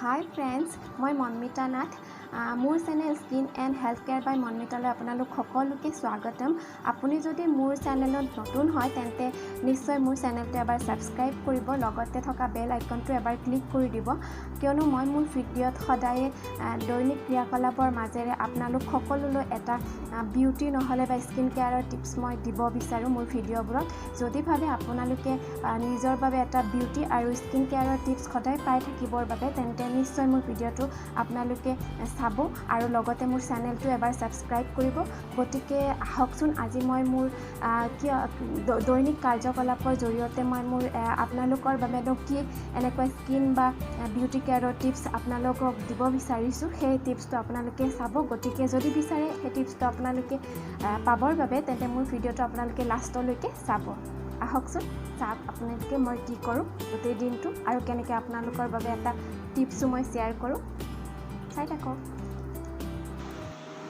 হাই friends, মই মনমিতা নাথ। মোৰ channel skin and health care বাই মনমিতালৈ আপোনালোক সকলোকে স্বাগতম। আপুনি যদি মোৰ চেনেলত নতুন হয়, তেন্তে নিশ্চয় মোৰ চেনেলটো এবাৰ ছাবস্ক্ৰাইব কৰিব, লগতে থকা বেল আইকনটো এবাৰ ক্লিক কৰি দিব, কিয়নো মই মোৰ ভিডিঅ'ত সদায়ে দৈনিক ক্ৰিয়াকলাপৰ মাজেৰে আপোনালোক সকলোলৈ এটা বিউটি নহ'লে বা স্কিন কেয়াৰৰ টিপছ মই দিব বিচাৰোঁ মোৰ ভিডিঅ'বোৰত। যদি ভাবে আপোনালোকে নিজৰ বাবে এটা বিউটি আৰু স্কিন কেয়াৰৰ টিপছ সদায় পাই থাকিবৰ বাবে, তেন্তে নিশ্চয় মোৰ ভিডিঅ'টো আপোনালোকে চাব আৰু লগতে মোৰ চেনেলটো এবাৰ ছাবস্ক্ৰাইব কৰিব। গতিকে আহকচোন, আজি মই মোৰ কিয় দৈনিক কাৰ্যকলাপৰ জৰিয়তে মই মোৰ আপোনালোকৰ বাবেনো কি এনেকুৱা স্কিন বা বিউটি কেয়াৰৰ টিপছ আপোনালোকক দিব বিচাৰিছোঁ, সেই টিপছটো আপোনালোকে চাব। গতিকে যদি বিচাৰে সেই টিপছটো আপোনালোকে পাবৰ বাবে, তেন্তে মোৰ ভিডিঅ'টো আপোনালোকে লাষ্টলৈকে চাব। আহকচোন, চাওক আপোনালোকে মই কি কৰোঁ গোটেই দিনটো আৰু কেনেকৈ আপোনালোকৰ বাবে এটা টিপছো মই শ্বেয়াৰ কৰোঁ। চাই থাকক।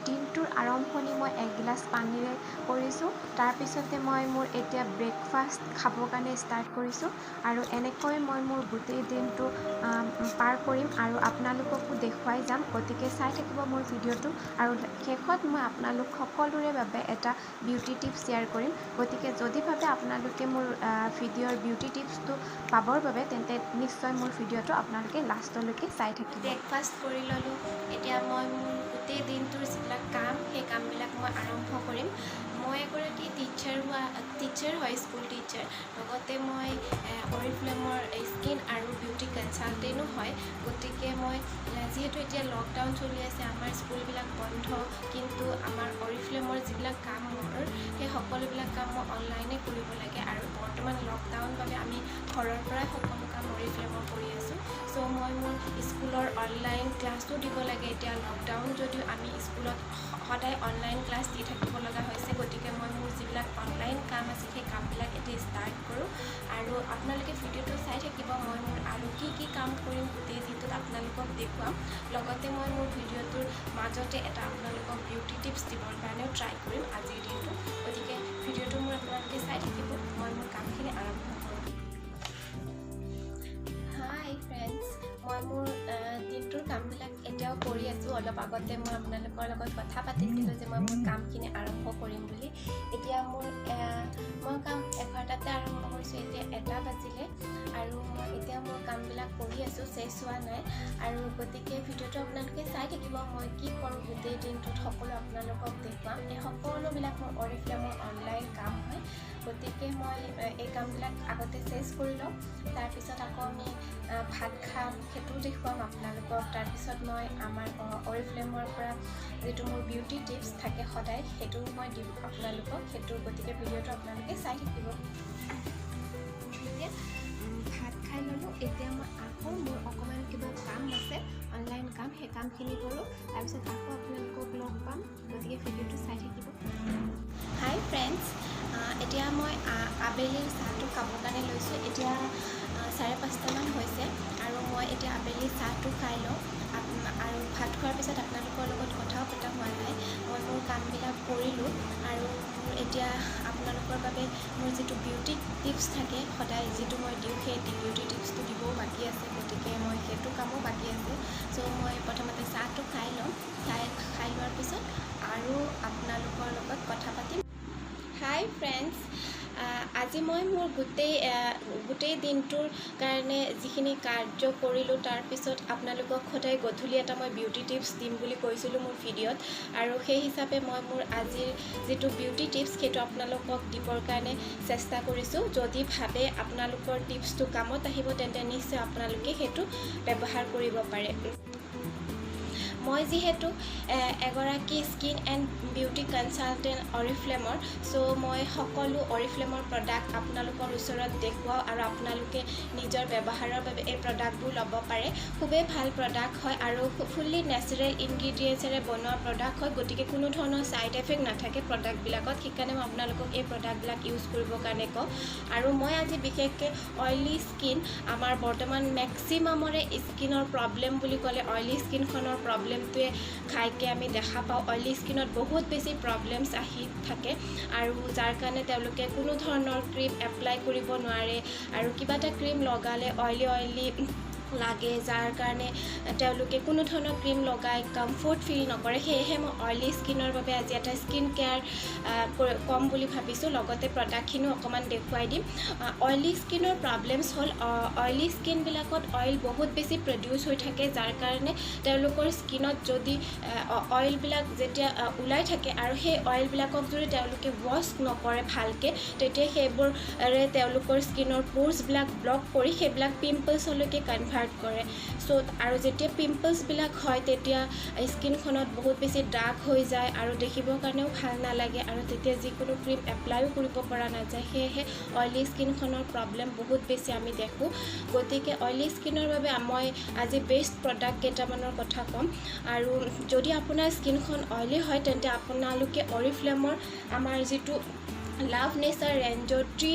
দিনটোৰ আৰম্ভণি মই এগিলাচ পানীৰে কৰিছোঁ। তাৰপিছতে মই মোৰ এতিয়া ব্ৰেকফাষ্ট খাবৰ কাৰণে ষ্টাৰ্ট কৰিছোঁ আৰু এনেকৈ মই মোৰ গোটেই দিনটো পাৰ কৰিম আৰু আপোনালোককো দেখুৱাই যাম। গতিকে চাই থাকিব মোৰ ভিডিঅ'টো আৰু শেষত মই আপোনালোক সকলোৰে বাবে এটা বিউটি টিপছ শ্বেয়াৰ কৰিম। গতিকে যদি ভাবে আপোনালোকে মোৰ ভিডিঅ'ৰ বিউটি টিপছটো পাবৰ বাবে, তেন্তে নিশ্চয় মোৰ ভিডিঅ'টো আপোনালোকে লাষ্টলৈকে চাই থাকিব। ব্ৰেকফাষ্ট কৰি ল'লোঁ। এতিয়া মই মোৰ গোটেই দিনটোৰ যিবিলাক কাম, সেই কামবিলাক মই আৰম্ভ কৰিম। মই এগৰাকী টিচাৰ হয়, স্কুল টিচাৰ। লগতে মই অৰিফ্লেমৰ স্কিন আৰু বিউটি কনচালটেণ্টো হয়। গতিকে মই যিহেতু এতিয়া লকডাউন চলি আছে, আমাৰ স্কুলবিলাক বন্ধ, কিন্তু আমাৰ অৰিফ্লেমৰ যিবিলাক কাম মোৰ, সেই সকলোবিলাক কাম মই অনলাইনে কৰিব লাগে আৰু বৰ্তমান লকডাউন বাবে আমি ঘৰৰ পৰাই সকলো কাম অৰিফ্লেমৰ কৰি আছোঁ। চ' মই মোৰ স্কুলৰ অনলাইন ক্লাছো দিব লাগে। এতিয়া লকডাউন যদিও আমি স্কুলত সদায় অনলাইন ক্লাছ দি থাকিব লগা হৈছে। গতিকে মই মোৰ যিবিলাক অনলাইন কাম আছে, সেই কামবিলাক এতিয়া ষ্টাৰ্ট কৰোঁ আৰু আপোনালোকে ভিডিঅ'টো চাই থাকিব। মই মোৰ আৰু কি কি কাম কৰিম গোটেই দিনটোত আপোনালোকক দেখুৱাম। লগতে মই মোৰ ভিডিঅ'টোৰ মাজতে এটা আপোনালোকক বিউটি টিপছ দিবৰ কাৰণেও ট্ৰাই কৰিম আজিৰ দিনটো। গতিকে ভিডিঅ'টো মোৰ আপোনালোকে চাই থাকিব। মই মোৰ কামখিনি আৰম্ভ কৰোঁ। হাই ফ্ৰেণ্ডছ, মই মোৰ দিনটোৰ কামবিলাক এতিয়াও কৰি আছোঁ। অলপ আগতে মই আপোনালোকৰ লগত কথা পাতিছিলোঁ যে মই মোৰ কামখিনি আৰম্ভ কৰিম বুলি। এতিয়া মই কাম 11টাতে আৰম্ভ কৰিছোঁ, এতিয়া 1টা বাজিলে আৰু মই এতিয়া মোৰ কামবিলাক কৰি আছোঁ, শেষ হোৱা নাই। আৰু গতিকে ভিডিঅ'টো আপোনালোকে চাই থাকিব। মই কি কৰোঁ গোটেই দিনটোত সকলো আপোনালোকক দেখুৱাম। এই সকলোবিলাক মোৰ অৰিফ্লেমৰ অনলাইন কাম হয়। গতিকে মই এই কামবিলাক আগতে শেষ কৰি লওঁ, তাৰপিছত আকৌ আমি ভাত খাম, সেইটোও দেখুৱাম আপোনালোকক। তাৰপিছত মই আমাৰ অৰিফ্লেমৰ পৰা যিটো মোৰ বিউটি টিপছ থাকে সদায়, সেইটোও মই দিম আপোনালোকক সেইটো। গতিকে ভিডিঅ'টো আপোনালোকে চাই থাকিব। এতিয়া ভাত খাই ল'লোঁ। এতিয়া মই আকৌ মোৰ অকণমান কিবা কাম আছে, অনলাইন কাম, সেই কামখিনি কৰোঁ, তাৰপিছত আকৌ আপোনালোকক লগ পাম। গতিকে ভিডিঅ'টো চাই থাকিব। হাই ফ্ৰেণ্ডছ, এতিয়া মই আবেলিৰ চাহটো খাবৰ কাৰণে লৈছোঁ। এতিয়া 5:30মান হৈছে আৰু মই এতিয়া আবেলি চাহটো খাই লওঁ আৰু ভাত খোৱাৰ পিছত আপোনালোকৰ লগত কথাও পতা হোৱা নাই। মই মোৰ কামবিলাক কৰিলোঁ আৰু মোৰ এতিয়া আপোনালোকৰ বাবে মোৰ যিটো বিউটি টিপছ থাকে সদায় যিটো মই দিওঁ, সেই বিউটি টিপছটো দিবও বাকী আছে। গতিকে মই সেইটো কামো বাকী আছে। চ' মই প্ৰথমতে চাহটো খাই ল'ম। খাই লোৱাৰ পিছত আৰু আপোনালোকৰ লগত কথা পাতিম। হাই ফ্ৰেণ্ডছ, আজি মই মোৰ গোটেই দিনটোৰ কাৰণে যিখিনি কাৰ্য কৰিলোঁ, তাৰপিছত আপোনালোকক সদায় গধূলি এটা মই বিউটি টিপছ দিম বুলি কৈছিলোঁ মোৰ ভিডিঅ'ত আৰু সেই হিচাপে মই মোৰ আজিৰ যিটো বিউটি টিপছ, সেইটো আপোনালোকক দিবৰ কাৰণে চেষ্টা কৰিছোঁ। যদি ভাবে আপোনালোকৰ টিপছটো কামত আহিব, তেন্তে নিশ্চয় আপোনালোকে সেইটো ব্যৱহাৰ কৰিব পাৰে। মই যিহেতু এগৰাকী স্কিন এণ্ড বিউটি কনচালটেণ্ট অৰিফ্লেমৰ, চ' মই সকলো অৰিফ্লেমৰ প্ৰডাক্ট আপোনালোকৰ ওচৰত দেখুৱাওঁ আৰু আপোনালোকে নিজৰ ব্যৱহাৰৰ বাবে এই প্ৰডাক্টবোৰ ল'ব পাৰে। খুবেই ভাল প্ৰডাক্ট হয় আৰু ফুল্লি নেচাৰেল ইনগ্ৰিডিয়েণ্টছেৰে বনোৱা প্ৰডাক্ট হয়। গতিকে কোনো ধৰণৰ ছাইড এফেক্ট নাথাকে প্ৰডাক্টবিলাকত। সেইকাৰণে মই আপোনালোকক এই প্ৰডাক্টবিলাক ইউজ কৰিবৰ কাৰণে কওঁ। আৰু মই আজি বিশেষকৈ অইলি স্কিন, আমাৰ বৰ্তমান মেক্সিমামৰে স্কিনৰ প্ৰব্লেম বুলি ক'লে অইলি স্কিনখনৰ প্ৰব্লেমটোৱে ঘাইকৈ আমি দেখা পাওঁ। অইলি স্কিনত বহুত বেছি প্ৰব্লেমছ আহি থাকে আৰু যাৰ কাৰণে তেওঁলোকে কোনো ধৰণৰ ক্ৰীম এপ্লাই কৰিব নোৱাৰে আৰু কিবা এটা ক্ৰীম লগালে অইলি অইলি লাগে, যাৰ কাৰণে তেওঁলোকে কোনো ধৰণৰ ক্ৰীম লগাই কমফৰ্ট ফিল নকৰে। সেয়েহে মই অইলি স্কিনৰ বাবে আজি এটা স্কিন কেয়াৰ ক'ম বুলি ভাবিছোঁ, লগতে প্ৰডাক্টখিনিও অকণমান দেখুৱাই দিম। অইলি স্কিনৰ প্ৰব্লেমছ হ'ল, অইলি স্কিনবিলাকত অইল বহুত বেছি প্ৰডিউচ হৈ থাকে, যাৰ কাৰণে তেওঁলোকৰ স্কিনত যদি অইলবিলাক যেতিয়া ওলাই থাকে আৰু সেই অইলবিলাকক যদি তেওঁলোকে ৱাছ নকৰে ভালকৈ, তেতিয়া সেইবোৰেৰে তেওঁলোকৰ স্কিনৰ প'ৰ্ছবিলাক ব্লক কৰি সেইবিলাক পিম্পলছলৈকে কনভাৰ্ট কৰে। চ' আৰু যেতিয়া পিম্পলছবিলাক হয়, তেতিয়া স্কিনখনত বহুত বেছি ডাৰ্ক হৈ যায় আৰু দেখিবৰ কাৰণেও ভাল নালাগে আৰু তেতিয়া যিকোনো ক্ৰীম এপ্লাইও কৰিব পৰা নাযায়। সেয়েহে অইলি স্কিনখনৰ প্ৰব্লেম বহুত বেছি আমি দেখোঁ। গতিকে অইলি স্কিনৰ বাবে মই আজি বেষ্ট প্ৰডাক্ট কেইটামানৰ কথা ক'ম। আৰু যদি আপোনাৰ স্কিনখন অইলি হয়, তেন্তে আপোনালোকে অৰিফ্লেমৰ আমাৰ যিটো লাভ নেচাৰ ৰেঞ্জৰ টি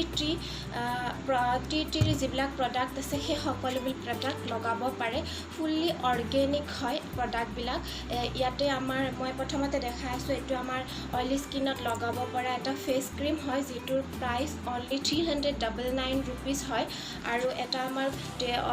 ট্ৰিৰ যিবিলাক প্ৰডাক্ট আছে, সেই সকলোবোৰ প্ৰডাক্ট লগাব পাৰে। ফুল্লি অৰ্গেনিক হয় প্ৰডাক্টবিলাক। ইয়াতে আমাৰ মই প্ৰথমতে দেখাই আছোঁ, এইটো আমাৰ অইলি স্কিনত লগাব পৰা এটা ফেচ ক্ৰীম হয়, যিটোৰ price only 399 rupees হয়। আৰু এটা আমাৰ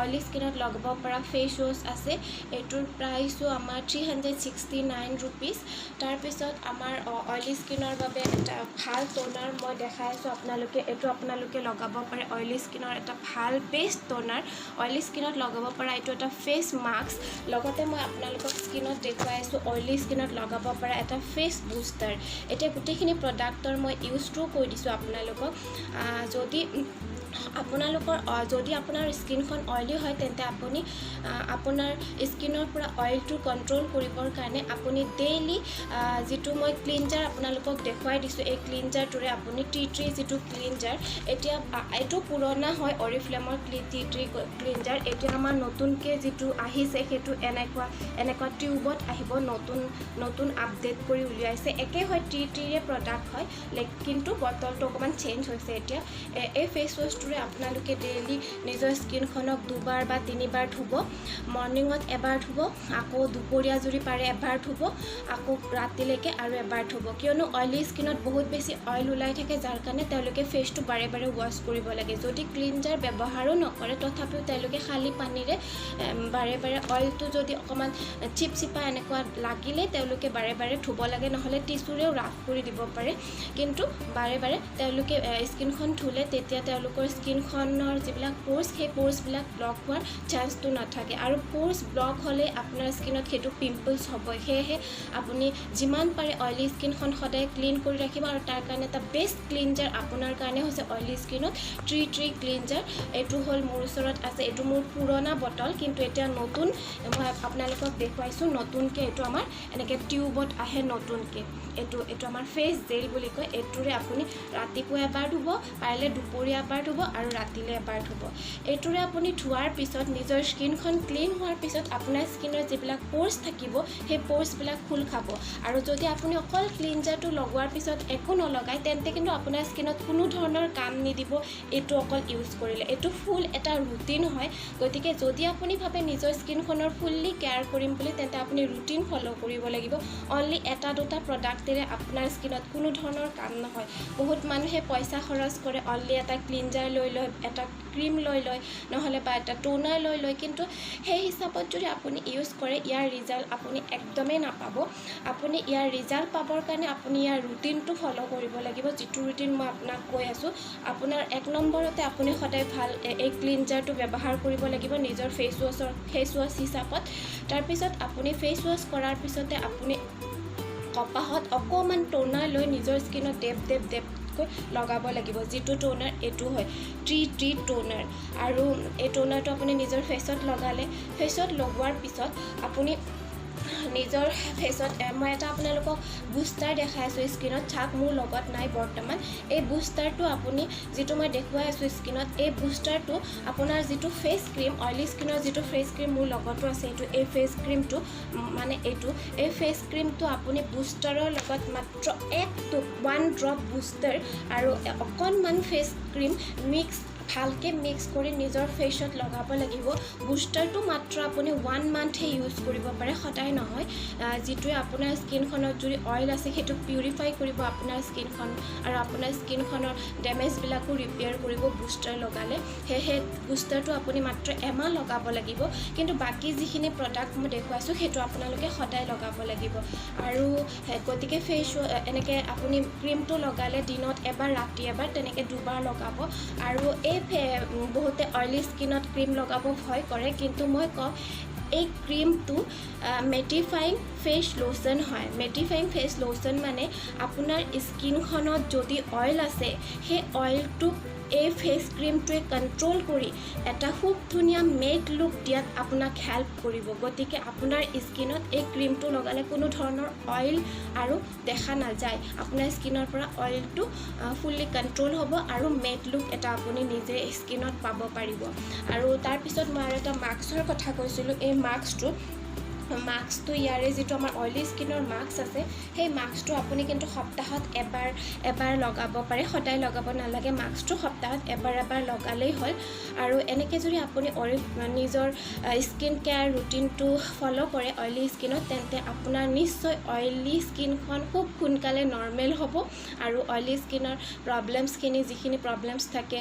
অইলি স্কিনত লগাব পৰা ফেচ ৱাছ আছে, এইটোৰ প্ৰাইচো আমাৰ 369 ৰুপিজ। তাৰপিছত আমাৰ অইলি স্কিনৰ বাবে এটা ভাল ট'নাৰ মই দেখাই আছোঁ আপোনালোকে, এইটো আপোনালোকে লগাব পাৰে। অইলি স্কিনৰ এটা ভাল বেষ্ট ট'নাৰ, অইলি স্কিনত লগাব পৰা এইটো এটা ফেচ মাস্ক। লগতে মই আপোনালোকক স্কিনত দেখুৱাই আছোঁ অইলি স্কিনত লগাব পৰা এটা ফেচ বুষ্টাৰ। এতিয়া গোটেইখিনি প্ৰডাক্টৰ মই ইউজটোও কৈ দিছোঁ আপোনালোকক। যদি আপোনাৰ স্কিনখন অইলি হয়, তেন্তে আপুনি আপোনাৰ স্কিনৰ পৰা অইলটো কণ্ট্ৰল কৰিবৰ কাৰণে আপুনি ডেইলি যিটো মই ক্লিনজাৰ আপোনালোকক দেখুৱাই দিছোঁ, এই ক্লিনজাৰটোৰে আপুনি টি ট্ৰি যিটো ক্লিনজাৰ, এতিয়া এইটো পুৰণা হয় অৰিফ্লেমৰ টি ট্ৰি ক্লিনজাৰ। এতিয়া আমাৰ নতুনকৈ যিটো আহিছে, সেইটো এনেকুৱা এনেকুৱা টিউবত আহিব। নতুন নতুন আপডেট কৰি উলিয়াইছে। একে হয়, টি ট্ৰিৰে প্ৰডাক্ট হয়, লাইক কিন্তু বটলটো অকণমান চেঞ্জ হৈছে। এতিয়া এই ফেচ ৱাছটোৰে আপোনালোকে ডেইলি নিজৰ স্কিনখনক দুবাৰ বা তিনিবাৰ ধুব। মৰ্ণিঙত এবাৰ ধুব, আকৌ দুপৰীয়া যদি পাৰে এবাৰ ধুব, আকৌ ৰাতিলৈকে আৰু এবাৰ ধুব। কিয়নো অইলি স্কিনত বহুত বেছি অইল ওলাই থাকে, যাৰ কাৰণে তেওঁলোকে ফেচটো বাৰে বাৰে ৱাছ কৰিব লাগে। যদি ক্লিনজাৰ ব্যৱহাৰো নকৰে, তথাপিও তেওঁলোকে খালী পানীৰে বাৰে বাৰে অইলটো যদি অকণমান চিপচিপা এনেকুৱা লাগিলে তেওঁলোকে বাৰে বাৰে ধুব লাগে, নহ'লে টিচুৰেও ৰাফ কৰি দিব পাৰে। কিন্তু বাৰে বাৰে তেওঁলোকে স্কিনখন ধুলে তেতিয়া তেওঁলোকৰ স্কিনখনৰ যিবিলাক প'ৰ্ছ, সেই প'ৰ্ছবিলাক ব্লক হোৱাৰ চান্সটো নাথাকে। আৰু প'ৰ্ছ ব্লক হ'লে আপোনাৰ স্কিনত সেইটো পিম্পলছ হ'বই। সেয়েহে আপুনি যিমান পাৰে অইলি স্কিনখন সদায় ক্লিন কৰি ৰাখিব আৰু তাৰ কাৰণে এটা বেষ্ট ক্লিনজাৰ আপোনাৰ কাৰণে হৈছে অইলি স্কিনত টি ট্ৰি ক্লিনজাৰ। এইটো হ'ল মোৰ ওচৰত আছে, এইটো মোৰ পুৰণা বটল, কিন্তু এতিয়া নতুন মই আপোনালোকক দেখুৱাইছোঁ। নতুনকৈ এইটো আমাৰ এনেকৈ টিউবত আহে নতুনকৈ। এইটো আমাৰ ফেচ জেল বুলি কয়। এইটোৰে আপুনি ৰাতিপুৱা এবাৰ ধুব, পাৰিলে দুপৰীয়া এবাৰ ধুব আৰু ৰাতিলৈ এবাৰ ধুব। এইটোৰে আপুনি ধোৱাৰ পিছত, নিজৰ স্কিনখন ক্লিন হোৱাৰ পিছত আপোনাৰ স্কিনৰ যিবিলাক প'ৰ্ছ থাকিব, সেই প'ৰ্ছবিলাক খোল খাব। আৰু যদি আপুনি অকল ক্লিনজাৰটো লগোৱাৰ পিছত একো নলগায়, তেন্তে কিন্তু আপোনাৰ স্কিনত কোনো ধৰণৰ কাম নিদিব এইটো অকল ইউজ কৰিলে। এইটো ফুল এটা ৰুটিন হয়। গতিকে যদি আপুনি ভাবে নিজৰ স্কিনখনৰ ফুল্লি কেয়াৰ কৰিম বুলি, তেন্তে আপুনি ৰুটিন ফ'ল' কৰিব লাগিব। অনলি এটা দুটা প্ৰডাক্টেৰে আপোনাৰ স্কিনত কোনো ধৰণৰ কাম নহয়। বহুত মানুহে পইচা খৰচ কৰে, অনলি এটা ক্লিনজাৰ লৈ লয়, এটা ক্ৰীম লৈ লয়, নহ'লে বা এটা টোনাৰ লৈ লয়। কিন্তু সেই হিচাপত যদি আপুনি ইউজ কৰে, ইয়াৰ ৰিজাল্ট আপুনি একদমেই নাপাব। আপুনি ইয়াৰ ৰিজাল্ট পাবৰ কাৰণে আপুনি ইয়াৰ ৰুটিনটো ফ'ল' কৰিব লাগিব, যিটো ৰুটিন মই আপোনাক কৈ আছোঁ। আপোনাৰ এক নম্বৰতে আপুনি সদায় ভাল এই ক্লিনজাৰটো ব্যৱহাৰ কৰিব লাগিব নিজৰ ফেচ ৱাছ হিচাপত। তাৰপিছত আপুনি ফেচ ৱাছ কৰাৰ পিছতে আপুনি কপাহত অকণমান টোনাৰ লৈ নিজৰ স্কিনত ডেপ ডেপ ডেপকৈ লগাব লাগিব। যিটো টোনাৰ এইটো হয় টি ট্ৰি টোনাৰ। আৰু এই টোনাৰটো আপুনি নিজৰ ফেচত লগালে, ফেচত লগোৱাৰ পিছত আপুনি নিজৰ ফেচত, মই এটা আপোনালোকক বুষ্টাৰ দেখাই আছোঁ স্ক্ৰীণত, চাওক, মোৰ লগত নাই বৰ্তমান। এই বুষ্টাৰটো আপুনি যিটো মই দেখুৱাই আছোঁ স্ক্ৰীণত, এই বুষ্টাৰটো আপোনাৰ যিটো ফেচ ক্ৰীম, অইলি স্কিনৰ যিটো ফেচ ক্ৰীম মোৰ লগতো আছে এইটো, এই ফেচ ক্ৰীমটো, মানে এইটো এই ফেচ ক্ৰীমটো আপুনি বুষ্টাৰৰ লগত মাত্ৰ এক টোপ, ওৱান ড্ৰপ বুষ্টাৰ আৰু অকণমান ফেচ ক্ৰীম মিক্স ভালকৈ মিক্স কৰি নিজৰ ফেচত লগাব লাগিব। বুষ্টাৰটো মাত্ৰ আপুনি ওৱান মান্থহে ইউজ কৰিব পাৰে, সদায় নহয়। যিটোৱে আপোনাৰ স্কিনখনত যদি অইল আছে, সেইটো পিউৰিফাই কৰিব আপোনাৰ স্কিনখন আৰু আপোনাৰ স্কিনখনৰ ডেমেজবিলাকো ৰিপেয়াৰ কৰিব বুষ্টাৰ লগালে। সেয়েহে বুষ্টাৰটো আপুনি মাত্ৰ এমাহ লগাব লাগিব, কিন্তু বাকী যিখিনি প্ৰডাক্ট মই দেখুৱাইছোঁ, সেইটো আপোনালোকে সদায় লগাব লাগিব। আৰু গতিকে ফেচ এনেকৈ আপুনি ক্ৰীমটো লগালে দিনত এবাৰ, ৰাতি এবাৰ, তেনেকৈ দুবাৰ লগাব। আৰু এই বহুতে অইলি স্কিনত ক্ৰীম লগাব ভয় কৰে, কিন্তু মই কওঁ, এই ক্ৰীমটো মেটিফাইং ফেচ লোচন হয়। মেটিফাইং ফেচ লোচন মানে আপোনাৰ স্কিনখনত যদি অইল আছে, সেই অইলটোক এই ফেচ ক্ৰীমটোৱে কণ্ট্ৰল কৰি এটা খুব ধুনীয়া মেট লুক দিয়াত আপোনাক হেল্প কৰিব। গতিকে আপোনাৰ স্কিনত এই ক্ৰীমটো লগালে কোনো ধৰণৰ অইল আৰু দেখা নাযায়। আপোনাৰ স্কিনৰ পৰা অইলটো ফুল্লি কণ্ট্ৰল হ'ব আৰু মেট লুক এটা আপুনি নিজে স্কিনত পাব পাৰিব। আৰু তাৰপিছত মই আৰু এটা মাস্কৰ কথা কৈছিলোঁ। এই মাস্কটো ইয়াৰে যিটো আমাৰ অইলি স্কিনৰ মাস্ক আছে, সেই মাস্কটো আপুনি কিন্তু সপ্তাহত এবাৰ এবাৰ লগাব পাৰে, সদায় লগাব নালাগে। মাস্কটো সপ্তাহত এবাৰ এবাৰ লগালেই হ'ল। আৰু এনেকৈ যদি আপুনি নিজৰ স্কিন কেয়াৰ ৰুটিনটো ফ'ল' কৰে অইলি স্কিনত, তেন্তে আপোনাৰ নিশ্চয় অইলি স্কিনখন খুব সোনকালে নৰ্মেল হ'ব আৰু অইলি স্কিনৰ প্ৰব্লেমছখিনি, যিখিনি প্ৰব্লেমছ থাকে,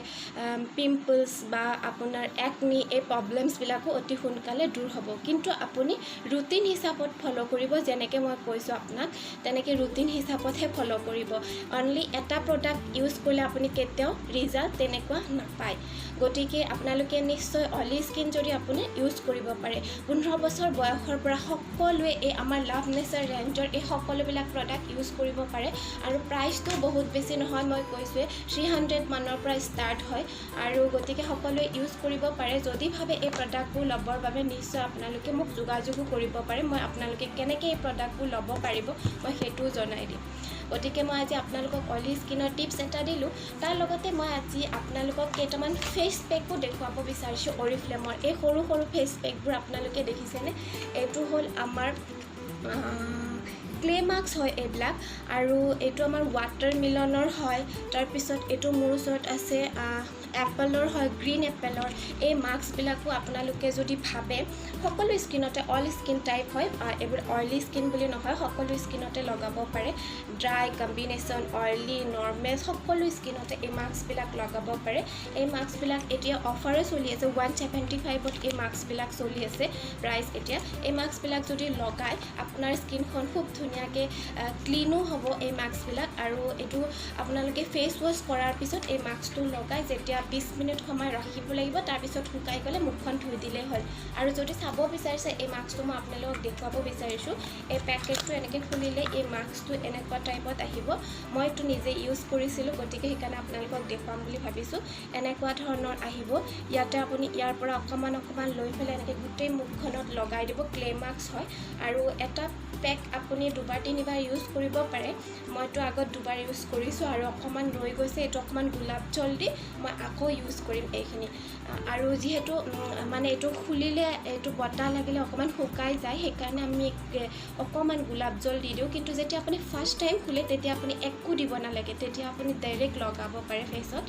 পিম্পলছ বা আপোনাৰ একনি, এই প্ৰব্লেমছবিলাকো অতি সোনকালে দূৰ হ'ব। কিন্তু আপুনি ৰুটিন হিচাপত ফ'ল' কৰিব, যেনেকৈ মই কৈছোঁ আপোনাক, তেনেকৈ ৰুটিন হিচাপতহে ফ'ল' কৰিব। অনলি এটা প্ৰডাক্ট ইউজ কৰিলে আপুনি কেতিয়াও ৰিজাল্ট তেনেকুৱা নাপায়। গতিকে আপোনালোকে নিশ্চয় অইলি স্কিন যদি আপুনি ইউজ কৰিব পাৰে, 15 বছৰ বয়সৰ পৰা সকলোৱে এই আমাৰ লাভ নেচাৰ ৰেঞ্জৰ এই সকলোবিলাক প্ৰডাক্ট ইউজ কৰিব পাৰে। আৰু প্ৰাইচটো বহুত বেছি নহয়, মই কৈছোঁৱে, 300 মানৰ পৰা ষ্টাৰ্ট হয় আৰু গতিকে সকলোৱে ইউজ কৰিব পাৰে। যদি ভাবে এই প্ৰডাক্টবোৰ ল'বৰ বাবে, নিশ্চয় আপোনালোকে মোক যোগাযোগো কৰিব পাৰে। মই আপোনালোকে কেনেকৈ এই প্ৰডাক্টবোৰ ল'ব পাৰিব, মই সেইটোও জনাই দিম। গতিকে মই আজি আপোনালোকক অইলি স্কিনৰ টিপছ এটা দিলোঁ। তাৰ লগতে মই আজি আপোনালোকক কেইটামান ফেচ পেকো দেখুৱাব বিচাৰিছোঁ অৰিফ্লেমৰ। এই সৰু সৰু ফেচ পেকবোৰ আপোনালোকে দেখিছেনে? এইটো হ'ল আমাৰ ক্লে মাস্ক হয় এইবিলাক আৰু এইটো আমাৰ ৱাটাৰ মিলনৰ হয়। তাৰপিছত এইটো মোৰ ওচৰত আছে, এপলৰ হয়, গ্ৰীণ এপেলৰ। এই মাস্কবিলাকো আপোনালোকে যদি ভাবে, সকলো স্কিনতে, অল স্কিন টাইপ হয় এইবোৰ, অইলি স্কিন বুলি নহয়, সকলো স্কিনতে লগাব পাৰে। ড্ৰাই, কম্বিনেশ্যন, অইলি, নৰ্মেল, সকলো স্কিনতে এই মাস্কবিলাক লগাব পাৰে। এই মাস্কবিলাক এতিয়া অফাৰো চলি আছে, 175ত এই মাস্কবিলাক চলি আছে প্ৰাইচ এতিয়া। এই মাস্কবিলাক যদি লগায়, আপোনাৰ স্কিনখন খুব ধুনীয়াকৈ ক্লিনো হ'ব এই মাস্কবিলাক। আৰু এইটো আপোনালোকে ফেচ ৱাছ কৰাৰ পিছত এই মাস্কটো লগাই যেতিয়া 20 মিনিট সময় ৰাখিব লাগিব, তাৰপিছত শুকাই গ'লে মুখখন ধুই দিলেই হ'ল। আৰু যদি চাব বিচাৰিছে এই মাস্কটো, মই আপোনালোকক দেখুৱাব বিচাৰিছোঁ। এই পেকেটটো এনেকৈ খুলিলে এই মাস্কটো এনেকুৱা টাইপত আহিব। মই এইটো নিজে ইউজ কৰিছিলোঁ, গতিকে সেইকাৰণে আপোনালোকক দেখুৱাম বুলি ভাবিছোঁ। এনেকুৱা ধৰণৰ আহিব। ইয়াতে আপুনি ইয়াৰ পৰা অকণমান অকণমান লৈ পেলাই এনেকৈ গোটেই মুখখনত লগাই দিব। ক্লে মাস্ক হয় আৰু এটা পেক আপুনি দুবাৰ তিনিবাৰ ইউজ কৰিব পাৰে। মইতো আগত দুবাৰ ইউজ কৰিছোঁ আৰু অকণমান ৰৈ গৈছে। এইটো অকণমান গোলাপ জল দি মই আকৌ ইউজ কৰিম এইখিনি। আৰু যিহেতু মানে এইটো খুলিলে এইটো বতাহ লাগিলে অকণমান শুকাই যায়, সেইকাৰণে আমি অকণমান গোলাপ জল দি দিওঁ। কিন্তু যেতিয়া আপুনি ফাৰ্ষ্ট টাইম খোলে, তেতিয়া আপুনি একো দিব নালাগে, তেতিয়া আপুনি ডাইৰেক্ট লগাব পাৰে ফেচত।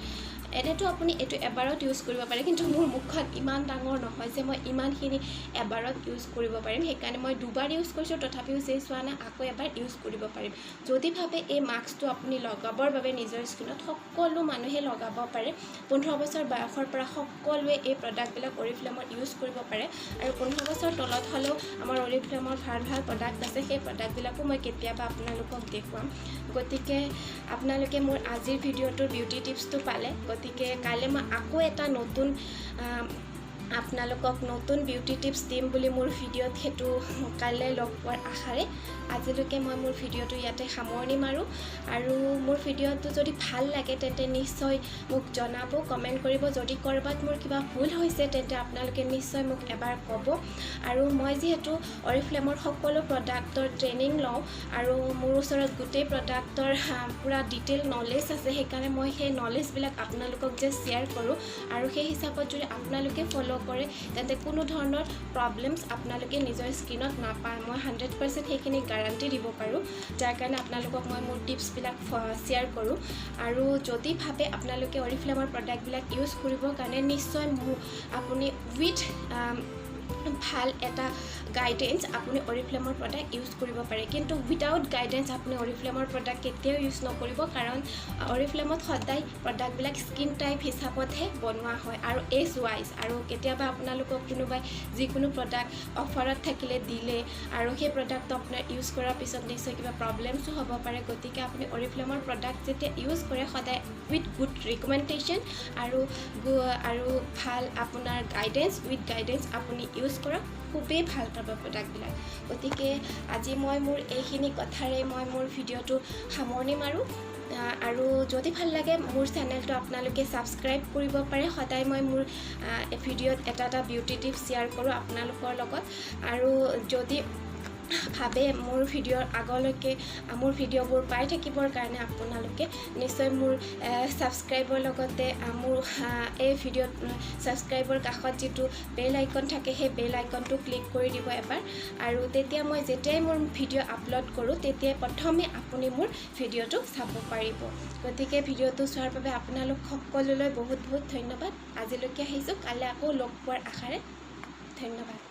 এনেইতো আপুনি এইটো এবাৰত ইউজ কৰিব পাৰে, কিন্তু মোৰ মুখখন ইমান ডাঙৰ নহয় যে মই ইমানখিনি এবাৰত ইউজ কৰিব পাৰিম। সেইকাৰণে মই দুবাৰ ইউজ কৰিছোঁ, তথাপিও চেছ হোৱা নাই, আকৌ এবাৰ ইউজ কৰিব পাৰিম। যদি ভাবে এই মাস্কটো আপুনি লগাবৰ বাবে নিজৰ স্কিনত, সকলো মানুহে লগাব পাৰে। 15 বছৰ বয়সৰ পৰা সকলোৱে এই প্ৰডাক্টবিলাক অৰিফ্লেমৰ ইউজ কৰিব পাৰে। আৰু 15 বছৰ তলত হ'লেও আমাৰ অৰিফ্লেমৰ ভাল ভাল প্ৰডাক্ট আছে, সেই প্ৰডাক্টবিলাকো মই কেতিয়াবা আপোনালোকক দেখুৱাম। গতিকে আপোনালোকে মোৰ আজিৰ ভিডিঅ'টোৰ বিউটি টিপছটো পালে। গতিকে কাইলৈ মই আকৌ এটা নতুন আপোনালোকক নতুন বিউটি টিপছ দিম বুলি মোৰ ভিডিঅ'ত, সেইটো কাইলৈ লগ পোৱাৰ আশাৰে আজিলৈকে মই মোৰ ভিডিঅ'টো ইয়াতে সামৰণি মাৰোঁ। আৰু মোৰ ভিডিঅ'টো যদি ভাল লাগে, তেন্তে নিশ্চয় মোক জনাব, কমেণ্ট কৰিব। যদি ক'ৰবাত মোৰ কিবা ভুল হৈছে, তেন্তে আপোনালোকে নিশ্চয় মোক এবাৰ ক'ব। আৰু মই যিহেতু অৰিফ্লেমৰ সকলো প্ৰডাক্টৰ ট্ৰেইনিং লওঁ আৰু মোৰ ওচৰত গোটেই প্ৰডাক্টৰ পূৰা ডিটেইল নলেজ আছে, সেইকাৰণে মই সেই নলেজবিলাক আপোনালোকক যে শ্বেয়াৰ কৰোঁ আৰু সেই হিচাপত যদি আপোনালোকে ফ'ল' কৰে, তেন্তে কোনো ধৰণৰ প্ৰব্লেমছ আপোনালোকে নিজৰ স্কিনত নাপায়। মই 100% সেইখিনি গাৰাণ্টি দিব পাৰোঁ, যাৰ কাৰণে আপোনালোকক মই মোৰ টিপছবিলাক শ্বেয়াৰ কৰোঁ। আৰু যদি ভাবে আপোনালোকে অৰিফ্লেমৰ প্ৰডাক্টবিলাক ইউজ কৰিবৰ কাৰণে, নিশ্চয় মোক আপুনি উইথ ভাল এটা গাইডেঞ্চ আপুনি অৰিফ্লেমৰ প্ৰডাক্ট ইউজ কৰিব পাৰে। কিন্তু উইদাউট গাইডেঞ্চ আপুনি অৰিফ্লেমৰ প্ৰডাক্ট কেতিয়াও ইউজ নকৰিব, কাৰণ অৰিফ্লেমত সদায় প্ৰডাক্টবিলাক স্কিন টাইপ হিচাপতহে বনোৱা হয় আৰু এজ ৱাইজ। আৰু কেতিয়াবা আপোনালোকক কোনোবাই যিকোনো প্ৰডাক্ট অফাৰত থাকিলে দিলে আৰু সেই প্ৰডাক্টটো আপোনাৰ ইউজ কৰাৰ পিছত নিশ্চয় কিবা প্ৰব্লেমছো হ'ব পাৰে। গতিকে আপুনি অৰিফ্লেমৰ প্ৰডাক্ট যেতিয়া ইউজ কৰে, সদায় উইথ গুড ৰিকমেণ্ডেশ্যন আৰু ভাল আপোনাৰ গাইডেঞ্চ, উইথ গাইডেঞ্চ আপুনি ইউজ কৰক, খুবেই ভাল পাব প্ৰডাক্টবিলাক। গতিকে আজি মই মোৰ এইখিনি কথাৰে মই মোৰ ভিডিঅ'টো সামৰণি মাৰোঁ। আৰু যদি ভাল লাগে, মোৰ চেনেলটো আপোনালোকে ছাবস্ক্ৰাইব কৰিব পাৰে। সদায় মই মোৰ ভিডিঅ'ত এটা এটা বিউটি টিপছ শ্বেয়াৰ কৰোঁ আপোনালোকৰ লগত। আৰু যদি ভাবে মোৰ ভিডিঅ'ৰ আগলৈকে মোৰ ভিডিঅ'বোৰ পাই থাকিবৰ কাৰণে, আপোনালোকে নিশ্চয় মোৰ ছাবস্ক্ৰাইবৰ লগতে মোৰ এই ভিডিঅ'ত ছাবস্ক্ৰাইবৰ কাষত যিটো বেল আইকন থাকে, সেই বেল আইকনটো ক্লিক কৰি দিব এবাৰ। আৰু তেতিয়া মই যেতিয়াই মোৰ ভিডিঅ' আপলোড কৰোঁ, তেতিয়াই প্ৰথমে আপুনি মোৰ ভিডিঅ'টো চাব পাৰিব। গতিকে ভিডিঅ'টো চোৱাৰ বাবে আপোনালোক সকলোলৈ বহুত বহুত ধন্যবাদ। আজিলৈকে আহিছোঁ, কাইলৈ আকৌ লগ পোৱাৰ আশাৰে। ধন্যবাদ।